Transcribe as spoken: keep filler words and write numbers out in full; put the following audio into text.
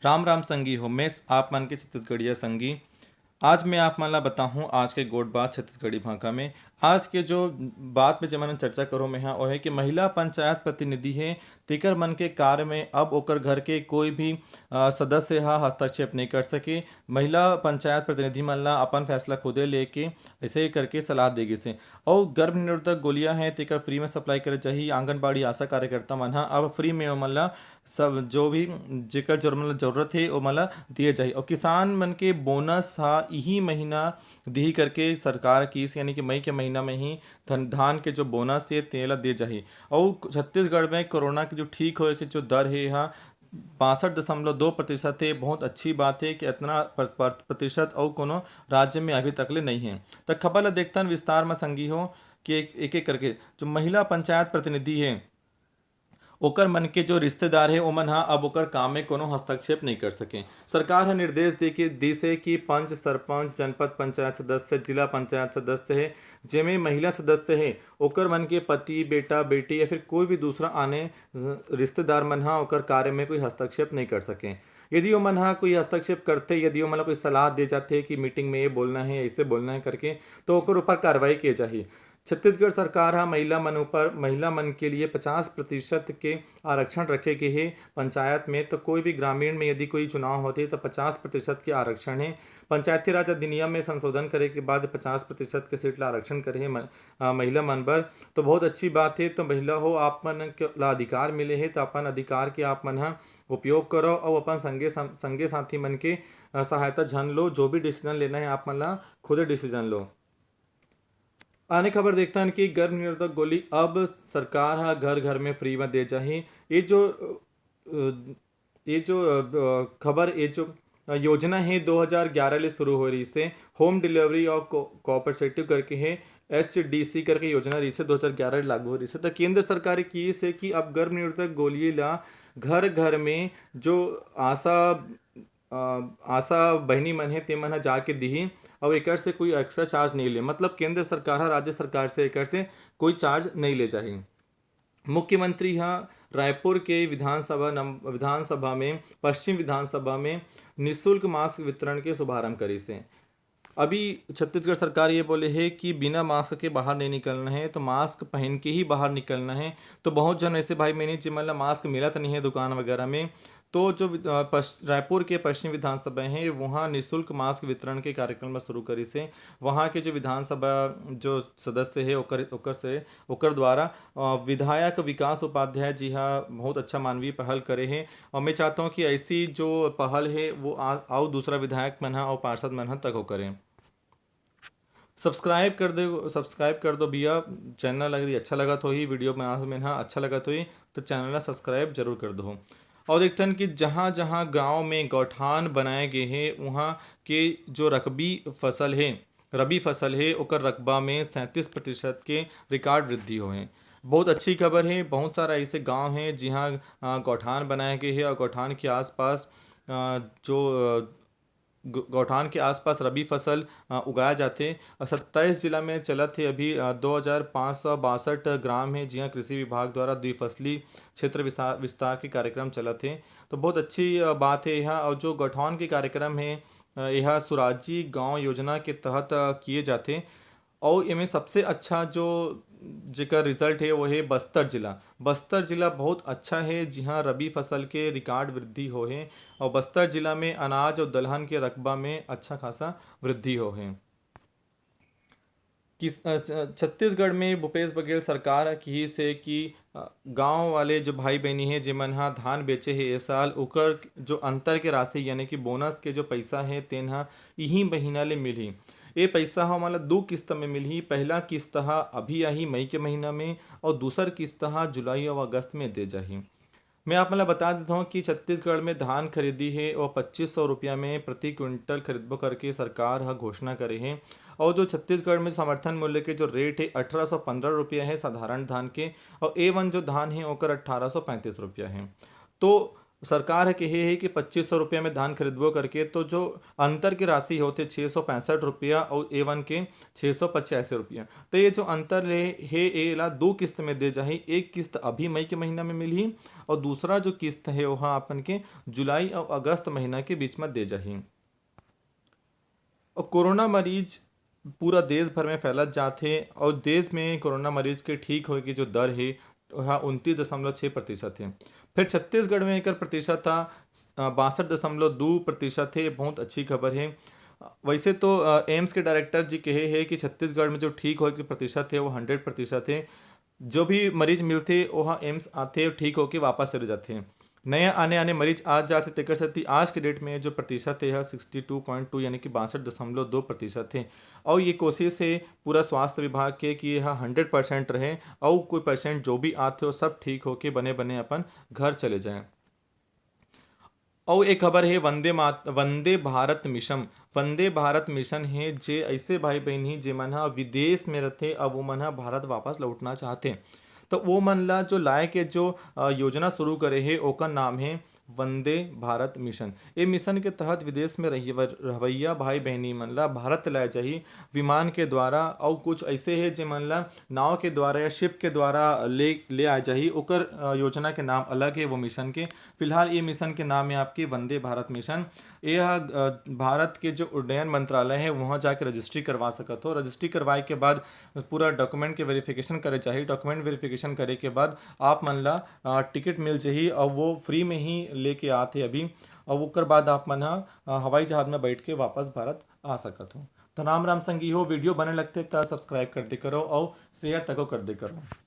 राम राम संगी हो, मैं आप मन के छत्तीसगढ़िया संगी। आज मैं आप मन ला बताहूँ आज के गोठ बात छत्तीसगढ़ी भाखा में। आज के जो बात में जेमन चर्चा करो मैं हा, वो है कि महिला पंचायत प्रतिनिधि है, तेकर मन के कार्य में अब ओकर घर के कोई भी अ, सदस्य हा हस्तक्षेप नहीं कर सके। महिला पंचायत प्रतिनिधि मन ला अपन फैसला खुदे लेके ऐसे करके सलाह दे गिस हे। अउ गर्भ निरोधक गोलियां हैं, तेकर फ्री में सप्लाई करे जाही। आंगनबाड़ी आशा कार्यकर्ता मन हा अब फ्री में ओमन ला सब जो भी जेकर जरूर-, जरूरत हे, ओमन ला दिए जाही। अउ किसान मन के बोनस हा इही महीना दिही करके सरकार किस, यानी कि मई के महीना में ही धन, धान के जो बोनस हे, तेला दिए जाही। अउ छत्तीसगढ़ में कोरोना के जो ठीक होए के जो दर हे, हा बासठ दशमलव दो प्रतिशत हे। बहुत अच्छी बात हे कि इतना प्र-, प्र-, प्रतिशत अउ कोनो राज्य में अभी तक ले नहीं हे। त खबर ला देखतन विस्तार में संगी हो कि एक, एक, एक करके जो महिला पंचायत प्रतिनिधि हे, ओकर मन के जो रिश्तेदार हे, ओमन हा अब ओकर काम में कोनो हस्तक्षेप नहीं कर सके। सरकार ह निर्देश दे के दिस हे कि पंच, सरपंच, जनपद पंचायत सदस्य, जिला पंचायत सदस्य हे, जेमे महिला सदस्य हे, ओकर मन के पति, बेटा, बेटी या फिर कोई भी दूसरा आने रिश्तेदार मन हा ओकर कार्य में कोई हस्तक्षेप नहीं कर सके। यदि ओमन हा कोई हस्तक्षेप करथे, यदि ओमन ला कोई सलाह दे जाथे कि मीटिंग में ये बोलना है, ऐसे बोलना है करके, तो ओकर ऊपर कार्रवाई किए जाही। छत्तीसगढ़ सरकार हा महिला मन ऊपर, महिला मन के लिए पचास प्रतिशत के आरक्षण रखे गे हे पंचायत में, तो कोई भी ग्रामीण में यदि कोई चुनाव होथे, तो पचास प्रतिशत के आरक्षण हे। पंचायती राज अधिनियम में संशोधन करे के बाद पचास प्रतिशत के सीट ला आरक्षण करे हे म-, अ, महिला मन बर, तो बहुत अच्छी बात हे। तो महिला हो, आप मन के ला अधिकार मिले हे, तो अपन अधिकार के आप मन ह उपयोग करो अउ अपन संगे सं-, संगे साथी मन के, अ, सहायता झन लो। जो भी डिसीजन लेना है, आप मन ला खुदे डिसीजन लो। आने खबर देखथन कि गर्भ निरोधक गोली अब सरकार ह घर घर में फ्री में दे जाही। ये जो, अ, ये जो, अ, खबर, ये जो, अ, योजना हे, दो हज़ार ग्यारह ले शुरू हो रही से, होम डिलीवरी और को-, कोऑपरेटिव करके हे, एचडीसी करके योजना रही से, दो हज़ार ग्यारह ले लागू हो रही से। तो केंद्र सरकार ये किस हे कि अब गर्भ निरोधक गोली ला घर घर में जो आशा, अ, आशा बहिनी मन हे, ते मन ह जाके दिही, अउ एकर से कोई एक्स्ट्रा चार्ज नहीं ले। मतलब, केंद्र सरकार ह राज्य सरकार से एकर से कोई चार्ज नहीं ले जाही। मुख्यमंत्री ह रायपुर के विधानसभा नम-, विधानसभा में, पश्चिम विधानसभा में निशुल्क मास्क वितरण के शुभारंभ करिस हे। अभी छत्तीसगढ़ सरकार ये बोले हे कि बिना मास्क के बाहर नहीं निकलना है, तो मास्क पहन के ही बाहर निकलना है। तो बहुत झन ऐसे भाई बहिनी, जिमन ला मास्क मिलत नहीं है दुकान वगैरह में, तो जो वि-, अ, पश-, रायपुर के पश्चिम विधानसभा है, वहाँ निशुल्क मास्क वितरण के कार्यक्रम ला शुरू करिस हे। वहाँ के जो विधानसभा जो सदस्य है, ओकर, ओकर से, ओकर द्वारा, अ, विधायक विकास उपाध्याय जी हा बहुत अच्छा मानवीय पहल करे हे। और मैं चाहता हूँ कि ऐसी जो पहल है, वो आ-, अउ दूसरा विधायक मन हा और पार्षद मन हा तक हो करें। सब्सक्राइब कर दे, सब्सक्राइब कर दो भैया, चैनल अगर अच्छा लगत होही, वीडियो बनाए में हा अच्छा लगत होही, तो चैनल ला सब्सक्राइब जरूर कर दो। और देखथन कि जहाँ जहाँ गांव में गौठान बनाए गए हे, वहाँ के जो रकबी फसल हे, रबी फसल हे, ओकर रकबा में सैंतीस प्रतिशत के रिकॉर्ड वृद्धि होए हे। बहुत अच्छी खबर हे। बहुत सारा ऐसे गांव हे, जिहाँ, अ, गौठान बनाए गए हे और गौठान के आसपास, अ, जो, अ, ग-, गौठान के आसपास रबी फसल, अ, उगाया जाथे। अ, सत्ताईस जिला में चलत हे अभी, अ, दो हज़ार पाँच सौ बासठ ग्राम हे, जिहाँ कृषि विभाग द्वारा द्विफसली क्षेत्र विस्तार, विस्तार के कार्यक्रम चलत हे। तो बहुत अच्छी, अ, बात हे यह। और जो गौठान के कार्यक्रम हे, अ, यह सुराजी गांव योजना के तहत, अ, किए जाथे। और एमे सबसे अच्छा जो जेकर रिजल्ट हे, वो हे बस्तर जिला। बस्तर जिला बहुत अच्छा हे, जिहाँ रबी फसल के रिकॉर्ड वृद्धि हो हे। और बस्तर जिला में अनाज और दलहन के रकबा में अच्छा खासा वृद्धि हो हे। किस-, अ, छ-, छत्तीसगढ़ में भूपेश बघेल सरकार ह किहिस हे कि, अ, गांव वाले जो भाई बहिनी हे, जेमन ह धान बेचे हे ए साल, ओकर जो अंतर के राशि, यानी कि बोनस के जो पैसा हे, तेन ह इही महीना ले मिलही। ए पैसा ह ओमन ल दू किस्त में मिलही। पहला किस्त ह अभी आही मई के महीना में, और दूसर किस्त ह जुलाई और अगस्त में दे जाही। मैं आप मन ल बता देता हूँ कि छत्तीसगढ़ में धान खरीदी हे, वो पच्चीस सौ रुपया में प्रति क्विंटल खरीदबो करके सरकार ह घोषणा करे हे। और जो छत्तीसगढ़ में समर्थन मूल्य के जो रेट हे, अठारह सौ पंद्रह रुपया हे साधारण धान के, और ए वन जो धान हे, ओकर अठारह सौ पैंतीस रुपया हे। तो सरकार ह कहे हे कि पच्चीस सौ रुपया में धान खरीदबो करके, तो जो अंतर के राशि होथे छः सौ पैंसठ रुपया अउ ए वन के छः सौ पचासी रुपया। तो ये जो अंतर ले हे, एला दो किस्त में दे जाही। एक किस्त अभी मई के महीना में मिलही अउ दूसरा जो किस्त हे, ओहा अपन के जुलाई अउ अगस्त महीना के बीच में दे जाही। अउ कोरोना मरीज पूरा देश भर में फैलत जात हे अउ देश में कोरोना मरीज के ठीक होए के जो दर हे, ओहा उनतीस दशमलव छः प्रतिशत हे। फिर छत्तीसगढ़ में एकर प्रतिशत ह, अ, बासठ दशमलव दो प्रतिशत हे, बहुत अच्छी खबर हे। वैसे तो, अ, एम्स के डायरेक्टर जी कहे हे कि छत्तीसगढ़ में जो ठीक होए के प्रतिशत हे, वो हंड्रेड प्रतिशत हे। जो भी मरीज मिलथे, ओहा एम्स आथे, ठीक होके वापस चले जाथे। नया आने आने मरीज आ जाथे, तेकर सेती आज के डेट में जो प्रतिशत हे, सिक्सटी टू पॉइंट टू, यानी कि बासठ दशमलव दो प्रतिशत हे। अउ ये कोशिश हे पूरा स्वास्थ्य विभाग के कि यह हंड्रेड परसेंट रहे, अउ कोई पेशेंट जो भी आथे, वो सब ठीक होके बने बने अपन घर चले जाएं। अउ एक खबर हे वंदे मात-, वंदे भारत मिशन। वंदे भारत मिशन हे, जे ऐसे भाई बहन ही जेमन ह विदेश में रथे, अब ओमन ह भारत वापस लौटना चाहथे, तो ओमन ला जो लाए के जो, अ, योजना शुरू करे हे, ओकर नाम हे वंदे भारत मिशन। ए मिशन के तहत विदेश में रहिए-, रहवैया भाई बहनी मन ला भारत लाए जाही विमान के द्वारा। अउ कुछ ऐसे हे जेमन ला नाव के द्वारा या शिप के द्वारा ले, ले आए जाही, ओकर, अ, योजना के नाम अलग हे वो मिशन के। फिलहाल ये मिशन के नाम हे आपके वंदे भारत मिशन। ये ह, अ, भारत के जो उड्डयन मंत्रालय हे, वहाँ जाके रजिस्ट्री करवा सकत हो। रजिस्ट्री करवाए के बाद पूरा डॉक्यूमेंट के वेरिफिकेशन करे जाही। डॉक्यूमेंट वेरिफिकेशन करे के बाद आप मन ला, अ, टिकट मिल जाही अउ वो फ्री में ही लेके आत हे अभी। अउ ओकर बाद आप मन ह, अ, हवाई जहाज में बैठ के वापस भारत आ सकत हो। तो राम राम संगी हो, वीडियो बने लगथे त सब्सक्राइब कर दे करो अउ शेयर तको कर दे करो।